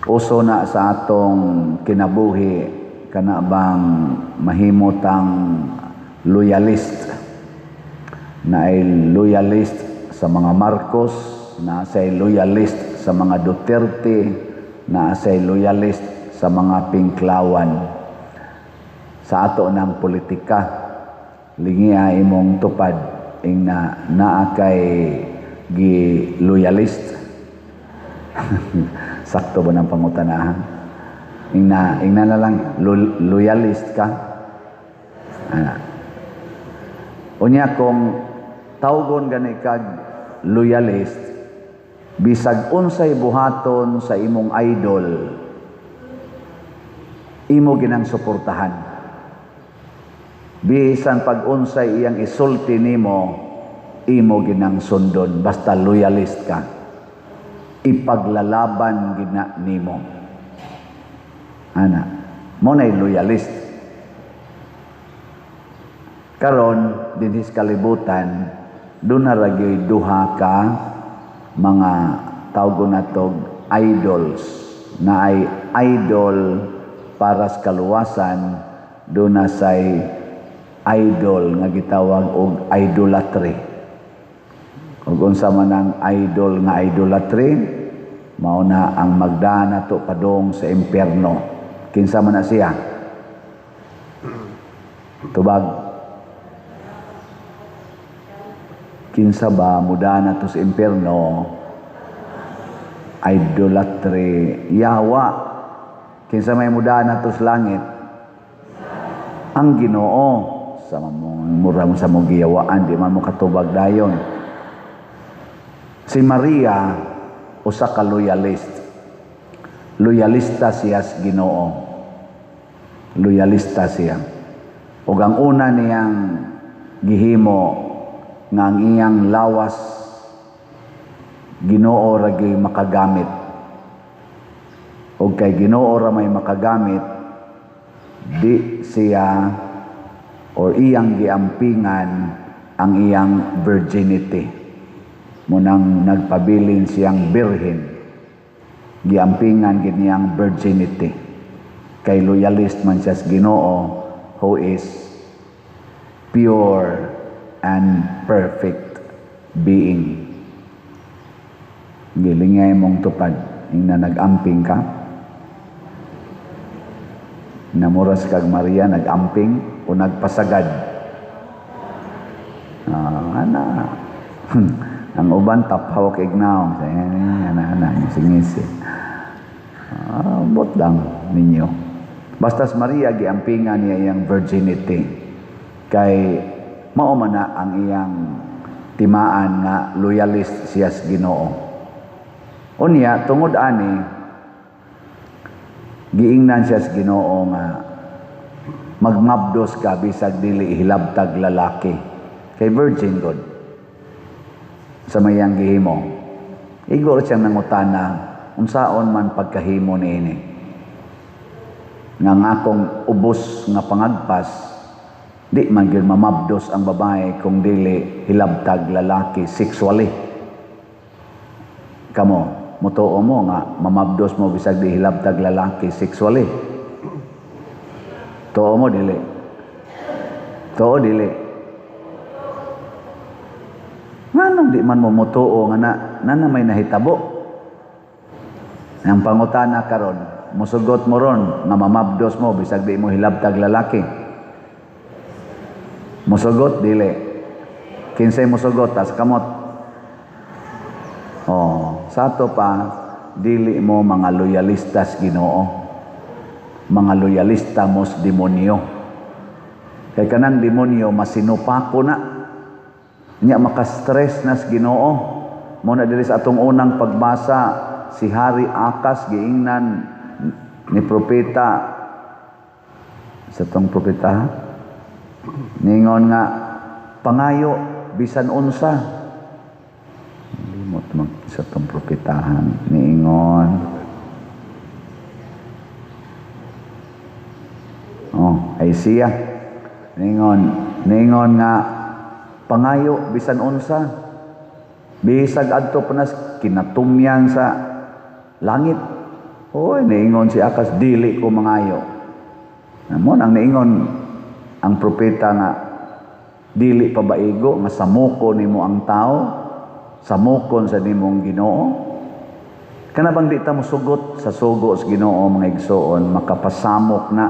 Uso na sa atong kinabuhi kana bang mahimutang loyalist, na ay loyalist sa mga Marcos, na say loyalist sa mga Duterte, na say loyalist sa mga Pinklawan. Sa ato ng politika, lingia imong tupad ing na naa kay gi loyalist. Sakto ba ng pangutanahan? Ing na na lang loyalist ka. Ana. Unya kung tawgon gani kag loyalist, bisag unsay buhaton sa imong idol, imo ginang suportahan. Bisan pag unsay iyang isulti nimo, imo ginang sundon basta loyalist ka. Ipaglalaban gina nimo. Ana, mo nay loyalist. Karon dinhi sa kalibutan, duna ra gyud duha ka mga tawgon natog idols, na ay idol para sa kaluwasan, duna say idol nga gitawag og idolatry. Ug unsa man ang idol nga idolatry, mao na ang magdala nato padung sa impyerno. Kinsa man na siya? Tubag. Kinsa ba muda nato sa impyerno? Idolatry. Yawa. Kinsa may muda nato sa langit? Ang Ginoo. Sa mura mo sa mong giyawaan, di man mo katubag dayon. Si Maria usa ka loyalist. Loyalista siya sa Ginoo. Loyalista siya. Ug ang una niyang gihimo nga ang iyang lawas Ginoo ra gyud makagamit. Ug kay Ginoo ra may makagamit, di siya or iyang giampingan ang iyang virginity. Munang nagpabilin siyang birhen, giampingan gid niyang virginity. Kay loyalist man siya sa Ginoo, who is pure and perfect being. Gilingay mong tupad, ing na nag-amping ka. Namuras kag Maria, nag-amping o nagpasagad. Ana. Ang uban taphaw kay ignaw. Ana, ana, singisi. Bot lang ninyo. Basta si Maria giampingan niya iyang virginity. Kay mao man na ang iyang timaan nga loyalist siya sa Ginoo. Unya tungod ani, giingnan siya sa Ginoo nga magmabdos ka bisag dili hilabtag lalaki. Kay virgin god. Sa mayang gihimo. Igor siyang nangutana, unsaon man pagkahimo niini? Nga ang akong ubos nga pangagpas, di man gyud mamabdos ang babae kung dili hilabtag lalaki sexually. Kamo, mutuo mo nga mamabdos mo bisag di hilabtag lalaki sexually? Tuo mo dili? Tuo dili? Nganong di man mo mutuo nga na may nahitabo? Ang pangutana karon, musugot mo ron nga mamabdos mo bisag di mo hilabtag lalaki? Musugot dili? Kinsay musugot tas kamot? Oh, sa ato pa dili mo mga loyalistas Ginoo. Mga loyalista mos demonyo. Kay kanang demonyo masinupako na. Nya maka-stress na sa Ginoo. Mo na diri sa atong unang pagbasa, si Hari Akas giingnan ni propeta, sa atong propeta ningon nga pangayo bisan unsa. Limot man sa atong propetahan niingon. Oh, Isaiah ningon nga pangayo bisan unsa, bisag adto pa nas kinatumyan sa langit, Oy, niingon si Akas, "Dili ko mangayo." Mao nang niingon ang propeta nga dili pa baigo nga samuko nimo ang tao, samukon sa nimong Ginoo. Kana bang di ta mosugot sa sugo sa Ginoo, mga igsoon, makapasamok na.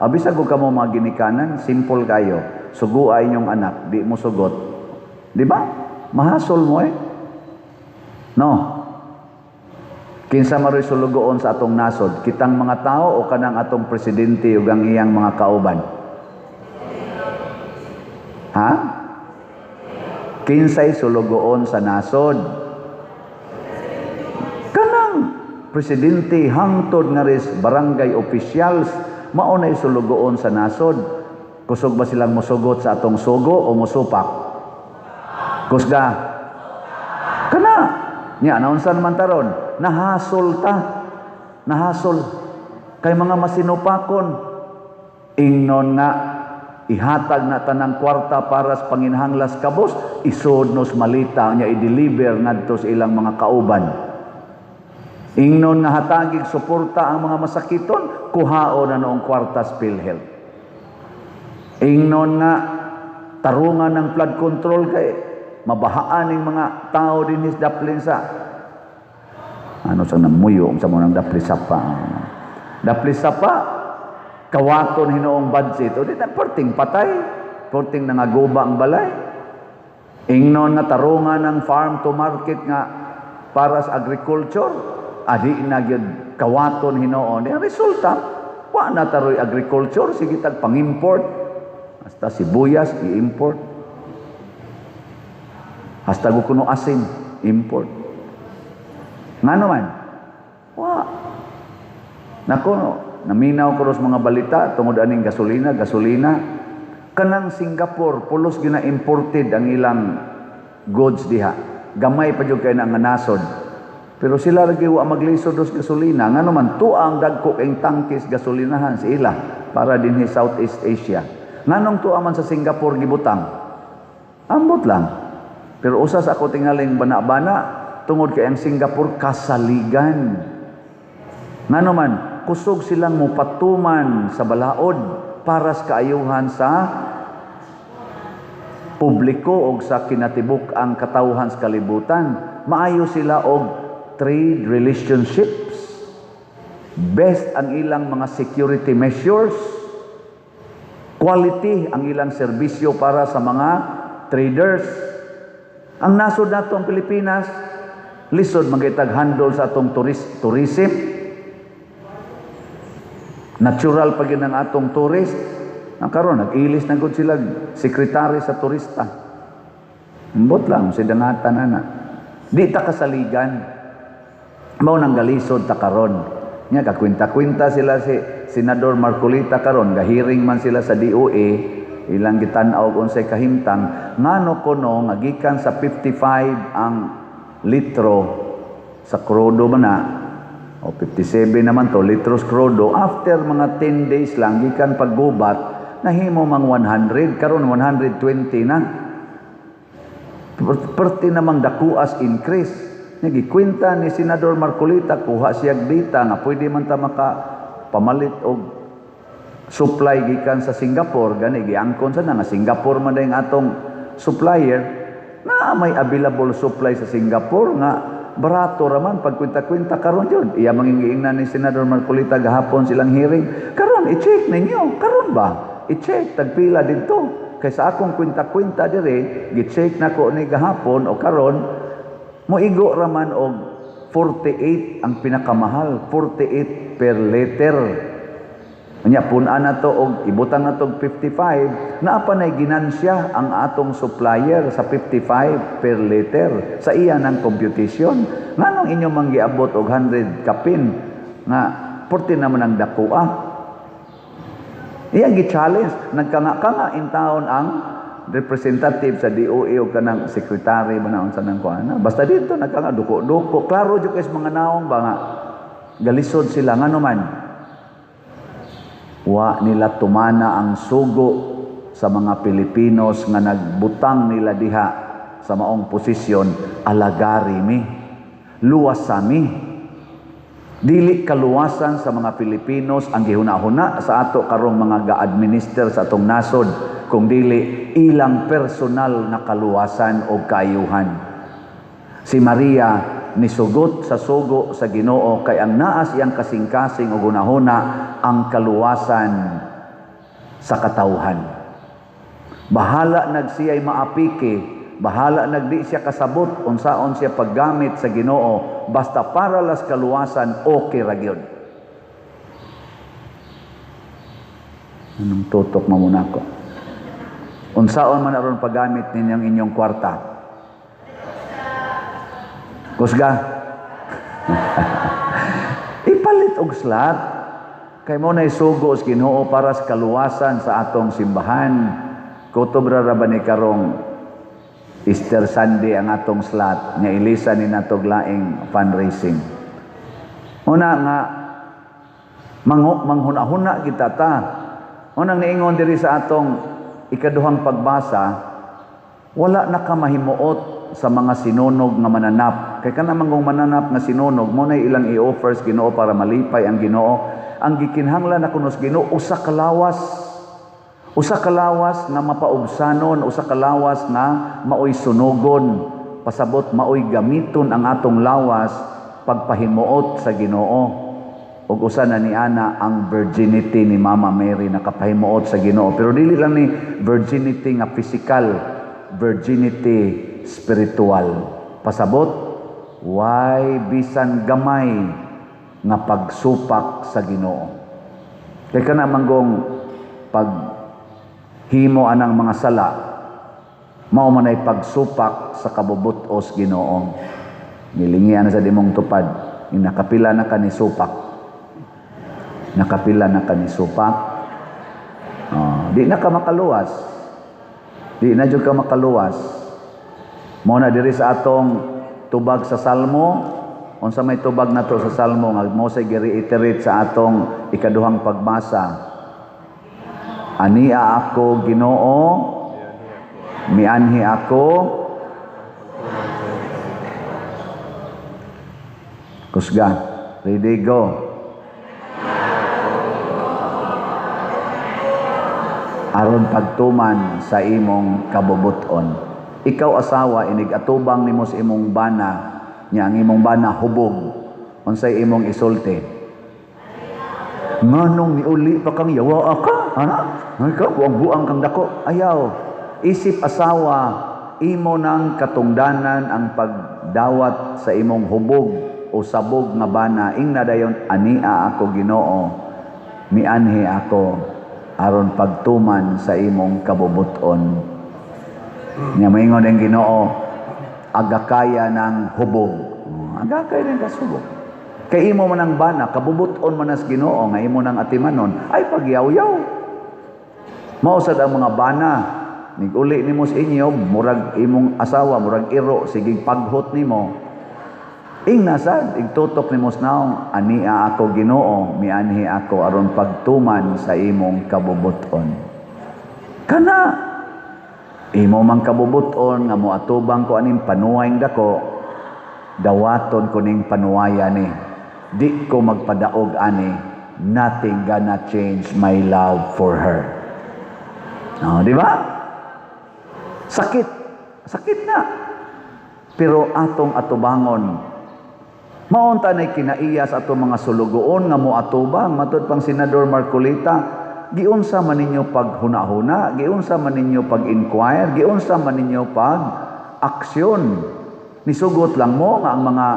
Abisag og kamo mga ginikanan, simple kayo. Sugua inyong anak, di mo sugot. Di ba? Mahasol mo eh. No. Kinsa maroy sulugoon sa atong nasod? Kitang mga tao o kanang atong presidente ug ang iyang mga kauban? Ha? Kinsay sulugoon sa nasod? Kanang presidente hangtod nga ris barangay officials, mao nay sulugoon sa nasod. Kusog ba silang mosugot sa atong sugo o mosupak? Kusga. Kana. Nya, naunsa naman taron? Nahasol ta. Nahasol. Kay mga masinupakon. Ingnon nga ihatag na tanang kwarta para sa panginhanglas kabos, isod nos malita nya i-deliver ngadto sa ilang mga kauban. Ingnon nga hatagig suporta ang mga masakiton, kuhao na noong kwarta sa PhilHealth. Ingnon nga tarungan ng flood control kay mabahaan ning mga tao dinhi sa daplin sa ano sa namuyo sa mo ng dapli sapa. Dapli sapa kawaton hinuong budget o di na perting patay, perting nangaguba ang balay. Ingnon nga tarungan ng farm to market nga para sa agriculture, adi na gyud kawaton hinuon. Ang resulta, wa na taroy agriculture, sige tag pang-import. Hasta sibuyas i-import. Hasta kuno asin, import. Ngano man? Wa. Nako, naminaw ko ros mga balita tungod aning gasolina, gasolina. Kanang Singapore, pulos gina imported ang ilang goods diha. Gamay pa jud kay na nga nasod. Pero sila lagi wa maglisod dos gasolina. Ngano man, tuang dagko kayong tangkis gasolinahan sa ila para dinhi Southeast Asia. Nganong tuwa man sa Singapore gibutang? Ambot lang. Pero usas ako tingaling bana-bana tungod kay ang Singapore kasaligan. Ngano man, kusog silang mupatuman sa balaod para sa kaayuhan sa publiko og sa kinatibuk ang katawhan sa kalibutan. Maayo sila og trade relationships. Best ang ilang mga security measures. Quality ang ilang serbisyo para sa mga traders. Ang nasod nato ang Pilipinas, lisod magitag handle sa atong tourism. Natural pa gyud ang atong tourist. Ang karon nag-ilis na gud sila sekretary sa turista. Ambot lang si dangatan ana. Di ta kasaligan. Mao nang galisod ta karon. Nya kakwenta-kwenta sila si Senador Marcoleta karon, gahiring man sila sa DOE, ilang gitan-aw kung unsay kahimtang ngano kuno nga gikan sa 55 ang litro sa krudo man na o 57 naman to litros krudo, after mga 10 days lang gikan paggubat, nahimo mang 100, karon 120 na. Perti namang dakuas increase. Nya gikwenta ni Senador Marcoleta, kuha siya data nga pwede man ta maka pamalit og supply gikan sa Singapore. Gani giangkon sa na nga Singapore man dayong atong supplier na may available supply sa Singapore nga barato raman pagkwenta-kwenta karon jud. Iya mangingiingnan ni Senador Marcoleta gahapon silang hearing. Karon i-check ninyo, karon ba i-check tagpila didto, kay sa akong kwenta-kwenta dire, gi-check nako ni gahapon o karon, moigo raman og 48 ang pinakamahal, 48 per liter. Nya pun-an na to og ibutang na to og 55, naa pa nay ginansya ang atong supplier sa 55 per liter sa iya ng computation. Nganong inyo mang giabot og 100 kapin nga 40 naman ang dakoa? Iyang gi-challenge, nagkanga-kanga in taon ang representative sa DOE o kanang secretary ba na unsa nang kuan. Basta dito nagkanga duko-duko. Klaro jud kay sa mga naong ba nga galisod sila. Ngano man, wa nila tumana ang sugo sa mga Pilipinos nga nagbutang nila diha sa maong posisyon, alagari mi, luwas mi. Dili kaluwasan sa mga Pilipinos ang gihuna-huna sa ato karong mga ga-administer sa atong nasod, kung dili ilang personal nga kaluwasan o kaayuhan. Si Maria nisugot sa sugo sa Ginoo kay ang naas iyang kasing-kasing o hunahuna ang kaluwasan sa katawhan. Bahala nagsiya'y maapiki, bahala nagdi siya kasabot unsaon siya paggamit sa Ginoo, basta para las kaluwasan, okay ra gyud. Anong tutok mo muna ko? Unsaon man aron paggamit ninyong inyong kwarta? Kusga. Ipalit og slot. Kay mo na isugo sa Ginoo para sa kaluwasan sa atong simbahan. Kutob ra ba ni karong Easter Sunday ang atong slot nga ilisa ni natog laing fundraising. Una nga manghuna-huna kita ta. Unang niingon diri sa atong ikaduhang pagbasa, wala na ka mahimuot sa mga sinunog nga mananap. Kay kana manggong mananap nga sinunog, mo na ilang i-offer sa Ginoo para malipay ang Ginoo. Ang gikinahanglan na kuno sa Ginoo usa ka lawas. Usa ka lawas nga mapaubsanon, usa ka lawas nga maoy sunugon. Pasabot maoy gamiton ang atong lawas pagpahimuot sa Ginoo. Ug usa na ni ana ang virginity ni Mama Mary nakapahimuot sa Ginoo. Pero dili lang ni virginity nga physical, virginity spiritual. Pasabot, why bisan gamay nga pagsupak sa Ginoo. Kay kana manggong pag himo anang mga sala, mao man ay pagsupak sa kabubut-os Ginoo. Nilingian na sa dimong tupad, yung nakapila na ka ni supak. Nakapila na ka ni supak. Oh, di na ka makaluwas. Di na jud ka makaluwas. Mao na diri sa atong tubag sa Salmo, unsa may tubag nato sa Salmo nga mo say gi-reiterate sa atong ikaduhang pagbasa. Ania ako Ginoo, mianhi ako. Kusga, ready go. Aron pagtuman sa imong kabubuton. Ikaw asawa, inig atubang nimo sa imong bana, nya ang imong bana hubog. Unsay imong isulti? Nganong niuli pa kang yawa ka? Ana? Ikaw buang-buang kang dako. Ayaw. Isip asawa, imo nang katungdanan ang pagdawat sa imong hubog o sabog nga bana. Ingna dayon, ania ako Ginoo, mianhi ako aron pagtuman sa imong kabubuton. Nya moingon ang Ginoo, agakaya ng hubog. Agakaya ng kasubog. Kay imo man ang bana, kabubuton man as Ginoo nga imo nang atimanon, ay pagyaw-yaw. Mao sad ang mga bana, nig-uli nimo sa inyo, murag imong asawa, murag iro, sige paghot nimo. Ingna sad, igtutok nimo sa naong, ania ako Ginoo, mianhi ako aron pagtuman sa imong kabubuton. Kana imo mang kabubuton nga moatubang ko aning panuwayng dako, dawaton ko ning panuwaya ni. Di ko magpadaog ani, nothing gonna change my love for her. Oh, di ba? Sakit. Sakit na. Pero atong atubangon. Maunta na'y kinaiya sa atong mga sulugoon nga moatubang. Matud pang Senador Marcoleta, giunsa man ninyo paghuna-huna, giunsa man ninyo pag-inquire, giunsa man ninyo pag-aksyon. Nisugot lang mo nga ang mga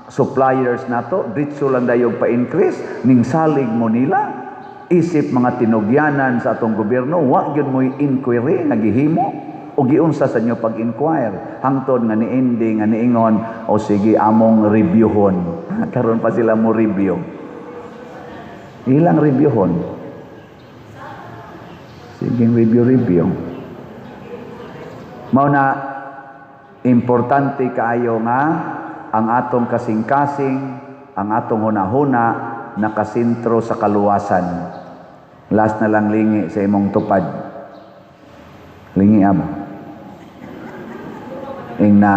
suppliers nato, diretso lang dayog pa-increase, ning salig mo nila. Isip mga tinugyanan sa atong gobyerno, wa gyud mo'y inquiry nga gihimo o giunsa sa inyo pag-inquire. Hangtod nga niindi nga niingon, o sige among reviewhon. Karon pa sila mo review. Ilang reviewhon? Sige review-review. Mao na importante kaayo nga ang atong kasing-kasing, ang atong hunahuna nakasentro sa kaluwasan. Last na lang lingi sa imong tupad. Lingi ama. Ingna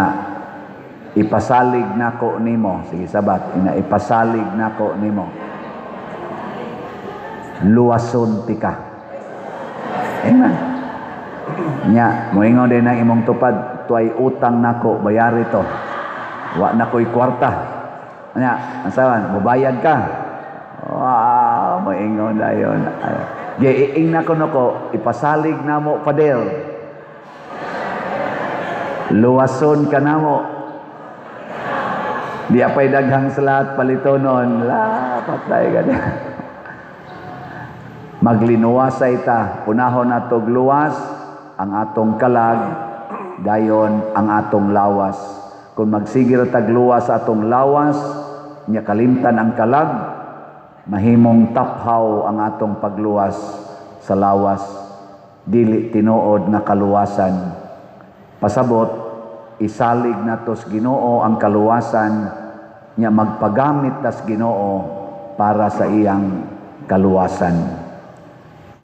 Ipasalig nako nimo. Sige, sabat ina, ipasalig nako nimo. Luwason tika. Amen. Nya, moingon din ang imong tupad, "Tuay utang nako, bayari to. Wa na ko'y kwarta." Nya, asawan, mubayad ka. Wow, moingon dayon. Giing na ko nako, "Ipasalig namo, Pader. Luwason ka namo." Di apay daghang salat palitonon. La, patay ka na. Maglinuwasay ta. Unahon natog luwas ang atong kalag, dayon ang atong lawas. Kung magsigir tag luwas sa atong lawas, nya kalimtan ang kalag, mahimong taphaw ang atong pagluwas sa lawas, dili tinuod nga kaluwasan. Pasabot, isalig natos Ginoo ang kaluwasan, nya magpagamit tas Ginoo para sa iyang kaluwasan.